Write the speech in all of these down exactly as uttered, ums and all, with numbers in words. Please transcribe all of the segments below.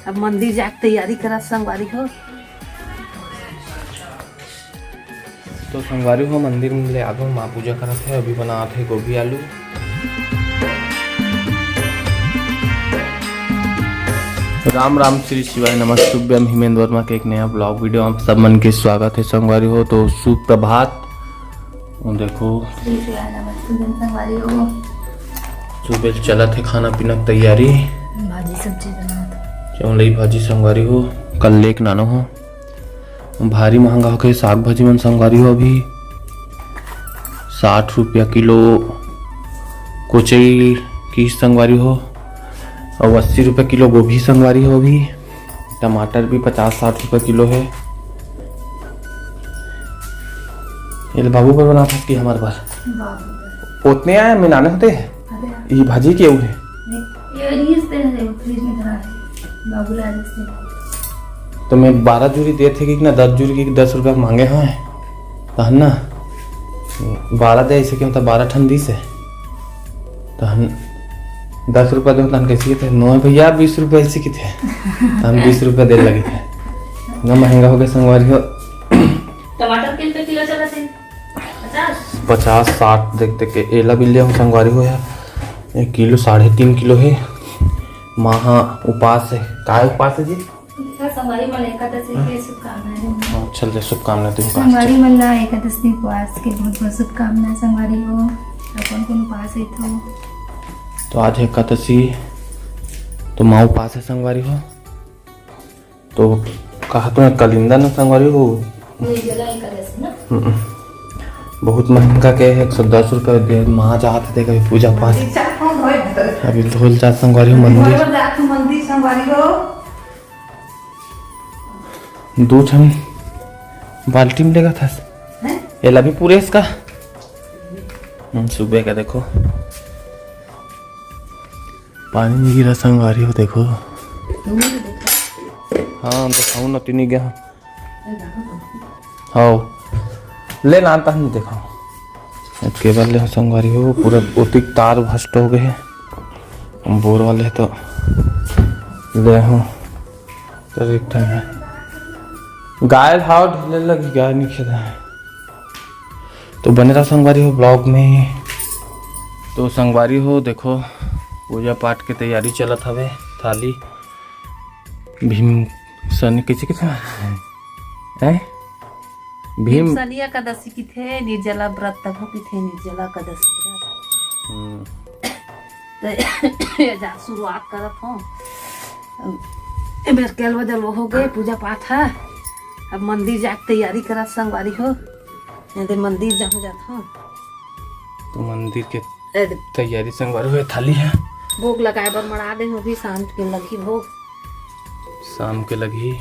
अब मंदिर जाके तैयारी करत संगवारी हो। तो संगवारी हो, मंदिर में ले आगो, माँ पूजा करत हे, अभी बनात हे गोभी आलू। राम राम, श्री शिवाय नमस्तुभ्यम। हिमेंद्र वर्मा के एक नया ब्लॉग वीडियो आप सब मन के स्वागत है संगवारी हो। तो सुप्रभात। वो देखो, श्री शिवाय नमस्तुभ्यम संगवारी हो। सुबह चलत है खाना पीना के तैयारी। भाजी सब्जी बनात। चौलई भाजी संगवारी हो, कल लेक नानो हो। भारी महंगा होके साग भाजी मन संगवारी हो। अभी साठ रुपया किलो कोचई की संगवारी हो, और अस्सी रुपया किलो गोभी संगवारी हो। अभी टमाटर भी पचास साठ रुपया किलो है। ये ले बाबू बर बनात हस कि हमर बर? बाबू बर। ओतने आय, मिलाने होते हैं। अरे यार। ये भाजी के है? नहीं, ये नहीं, इससे है, वो फ्रिज में धरा है। बाबू ला दे इससे। तो मैं बारह जूरी देत हे कि ना, दस जूरी के दस रुपया मांगे हवे, तहन ना बारह दे, ऐसे क्यों था, बारह ठन दिस हे, तहन दस रुपया दे, तहन कैसे किथे, "नो भैया, बीस रुपया," ऐसे किथे, तहन बीस रुपया दे लगे थे। ना महंगा हो गया संगवारी हो। टमाटर के रुपये किलो चला थे? पचास। पचास, साठ देख देख के एला भी ले हूँ संगवारी हो यार। एक किलो, साढ़े तीन किलो है। माँ हा उपास है। काय उपास है जी? संगवारी मन ला एकादशी के शुभकामनाएं। हाँ, चल दे, शुभकामनाएं तुम संगवारी मन ला एकादशी उपवास के बहुत बहुत शुभकामनाएं संगवारी हो। अपन कौन उपास है तो? तो आज एकादशी, तो माँ उपास है संगवारी हो। तो कहा तो कलिंदा न संगवारी हो। निर्जला एकादशी ना? हम्म। बहुत महंगा के है, एक सौ दस रुपया दे, माँ जात दे कभी पूजा पाठ। मंदिर जात हूँ, धोए धोए। अभी धोल जात संगवारी हो मंदिर। धोए जात हूँ मंदिर संगवारी हो। दो ठन बाल्टी में लेगा था। हैं? एला भी पूरे इसका। हम्म, सुबह का देखो। पानी नहीं गिरा संगवारी हो, देखो। हाँ, दिखाऊँ ना, तीनी गया। हाँ, ले ना, तहन दिखाऊँ। केबल ले संगवारी हो, पूरा ओतिक तार भ्रष्ट हो गए हैं। हम बोर वाले तो ले हो। तो एक ठन है। गाय ल हाव ढीले लगी, गाय नहीं खेदा है। तो बने रहा संगवारी हो ब्लॉग में। तो संगवारी हो देखो, पूजा पाठ के तैयारी चलत हवे। थाली भीम सनी कैसे किथे हैं? भीम भीम सनी एकादशी किथे, निर्जला व्रत तभो किथे, निर्जला एकादशी व्रत। हम्म। तो ये जा शुरुआत करत हो। ए बेर केलवा जलवा हो गए, पूजा पाठ है। अब मंदिर जाके तैयारी करत संगवारी हो। नहीं तो मंदिर जाऊँ जात हो। तो मंदिर के ए दे। तैयारी संगवारी हो, थाली है। भोग लगाए बर मड़ा दे हो, भी शाम के लगी भोग। शाम के लगी।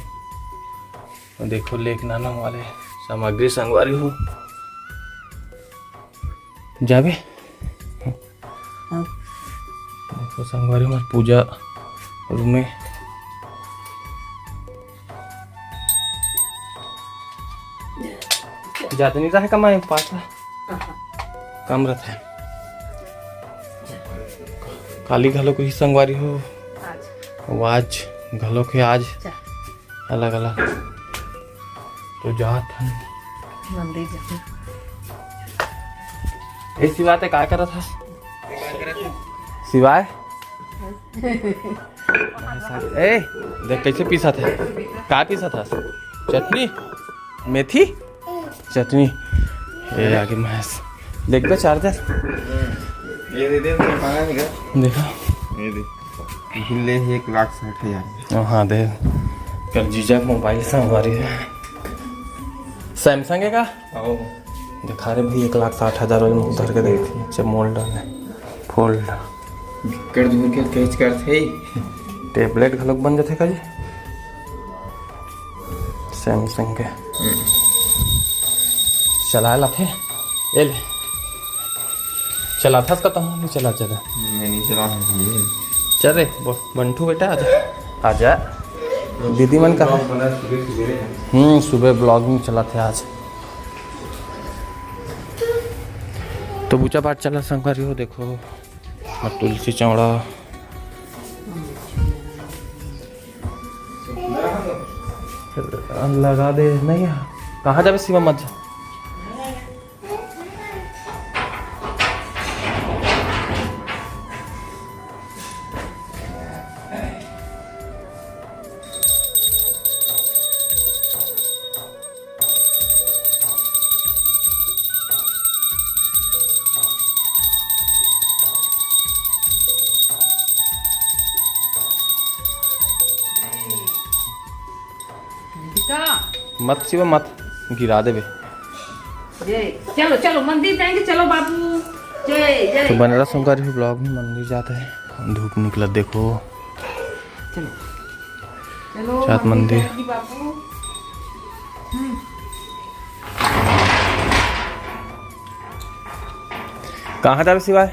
देखो, लेक नाना वाले सामग्री संगवारी हो। जाबे? हाँ। देखो संगवारी हो, पूजा रूम में। जाते नहीं रहे कमाए, पास रहे। कम रहता है। काली घलो कोई संगवारी हो। आज। आज घलो के आज। अच्छा। अलग अलग। तो जात हन। मंदिर जाते। ए शिवाय, ते काय करत हस? शिवाय? ए, देख कैसे पीसत है। का पीसत हस? चटनी? मेथी? चटनी। ए, आगे महेश। देख बे चार्जर। ये दे दे, मुझे पाना नहीं का। देखा? ये दे। बिल ले है एक लाख साठ हजार। ओ हाँ, दे। कर जीजा के मोबाइल संगवारी है। सैमसंग है का? आओ। दिखा रे भाई, एक लाख साठ हजार वाले में उधर के देख, नीचे मोल डाले, फोल्ड। कर दूर के कैच करथे। टेबलेट घलोक बन जाथे का जी? सैमसंग के। हम्म। चलाए लाथे? ए ले। चलाथस का तहूँ? नहीं चला, चला। मैं नहीं चला हूँ ये। चल रे, ब-, बंठू बेटा, आजा। आजा। दीदी मन कहाँ? ब्लॉग बना सुबह सुबह। हम्म, सुबह ब्लॉगिंग चलाथे आज। तो पूजा पाठ चला संगवारी हो, देखो। और तुलसी चौड़ा। लगा दे। नहीं, कहाँ जाबे शिवम? मत जा। मत शिवा, मत, गिरा देबे। जय, चलो, चलो, मंदिर जाएंगे, चलो बाबू। जय, जय। तो बने रहो संगवारी हो vlog में, मंदिर जाते हैं। धूप निकला, देखो। चलो, चलो, जात मंदिर मंदिर। जाएंगे बाबू। हम्म। कहाँ जाबे शिवा?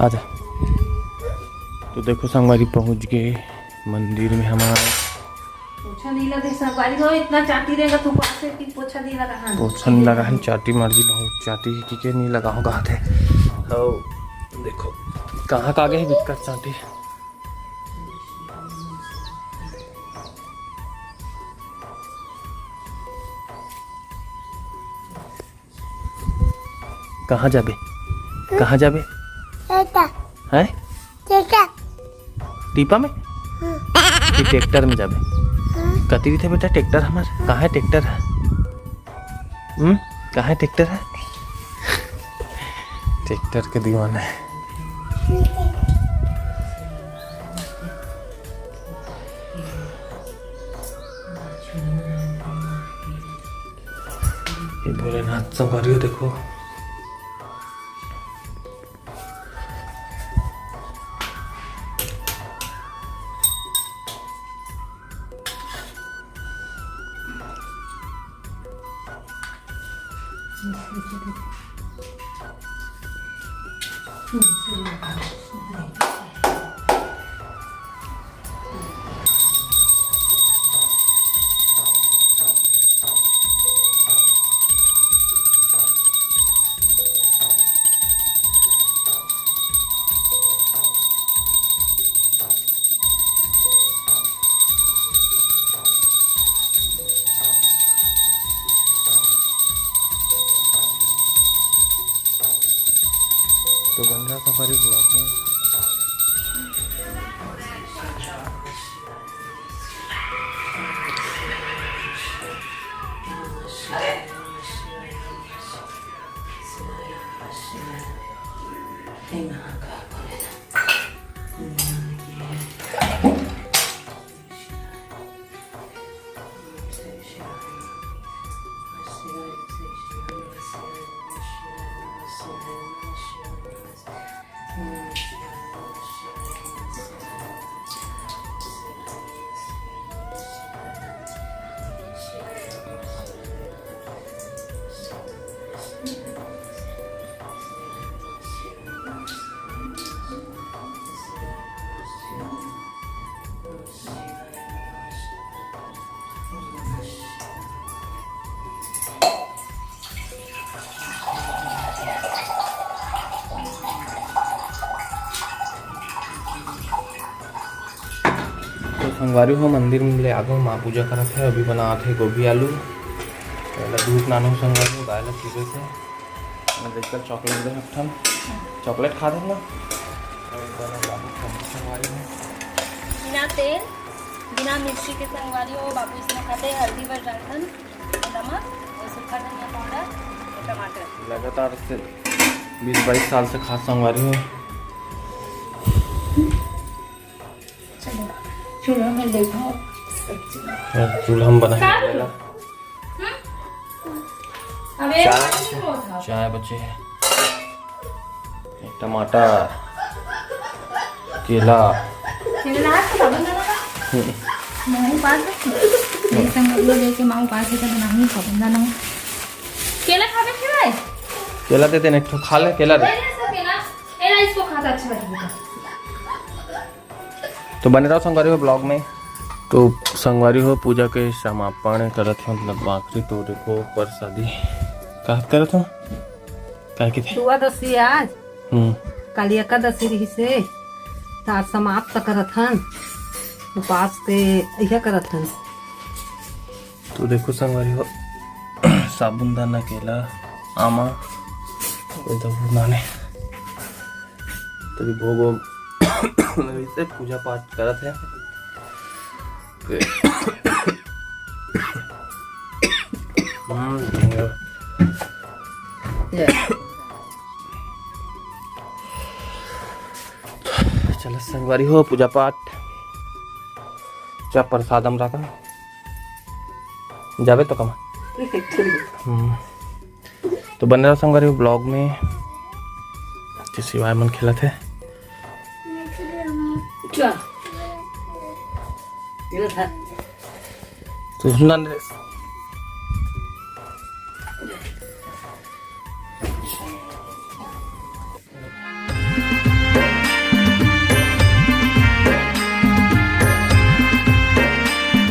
आजा। तो देखो संगवारी, पहुंच गए मंदिर में हमार। पोछा नहीं लगे संगवारी हो, इतना चाटी रहेगा तो पास है कि पोछा नहीं लगा। हाँ। पोछा नहीं लगा है, चाटी मर्जी बहुत चाटी है, कि के नहीं लगा होगा हाथे। तो देखो कहाँ का आगे है बिकट चाटी। कहाँ जाबे? कहाँ जाबे? टेक्टर। हैं? टेक्टर। टीपा में? हाँ। कि ट्रैक्टर में जाबे? हाँ। कति रहिथे बेटा ट्रैक्टर हमार? कहाँ है ट्रैक्टर? हम्म? कहाँ है ट्रैक्टर है? ट्रैक्टर के दीवाना है। ये भोलेनाथ संगवारी हो, देखो। तो बन रहा था हमारे vlog में। तो संगवारी हो, मंदिर में ले आगो, माँ पूजा करत हे, अभी बनात हे गोभी आलू। पहले दूध नानो संगवारी हो, गाय ला पीबे से। मैं देखकर चॉकलेट दे हफ्थन, चॉकलेट खा देना। और बना बाबू खा संगवारी हो। बिना तेल, बिना मिर्ची के संगवारी हो, बाबू इसमें खाते हैं, हल्दी बस डालथन, नमक और सूखा धनिया पाउडर और टमाटर। लगातार से बीस बाईस साल से खात संगवारी हो। चलो, चूल्हा में देखो, सब्जी। चूल्हा में बना है। हम्म? अबे, चाय, चाय बचे है। टमाटर, केला। केला आज तो बंदा ना। हम्म। माऊ पास है। ये संग लोग लेके माऊ पास है तो बनाऊंगी तो बंदा ना। केला खाबे के भाई? केला दे देना, एक ठो खा ले, केला दे। ले ले सब केला। केला इसको खाता अच्छा लगेगा। तो बने रहो संगवारी हो vlog में। तो संगवारी हो, पूजा के समापन करत हो, मतलब आखिरी। तो देखो प्रसादी का करत हो, का के थे? दुआ दसी आज। हम्म। काली एकादशी रहिसे, त आज समाप्त करत हन, उपास के इहे करत हन। तो देखो संगवारी हो, साबुनदाना, केला, आमा, कोई तो नाने, तभी भोग वोग, पूजा पाठ करत हे। हम्म, चलो संगवारी हो, पूजा पाठ, चा प्रसादम रखा जाबे तो कमा। हम्म। तो बने रहो संगवारी हो vlog में, जे शिवाय मन खेलत हे। तो नंद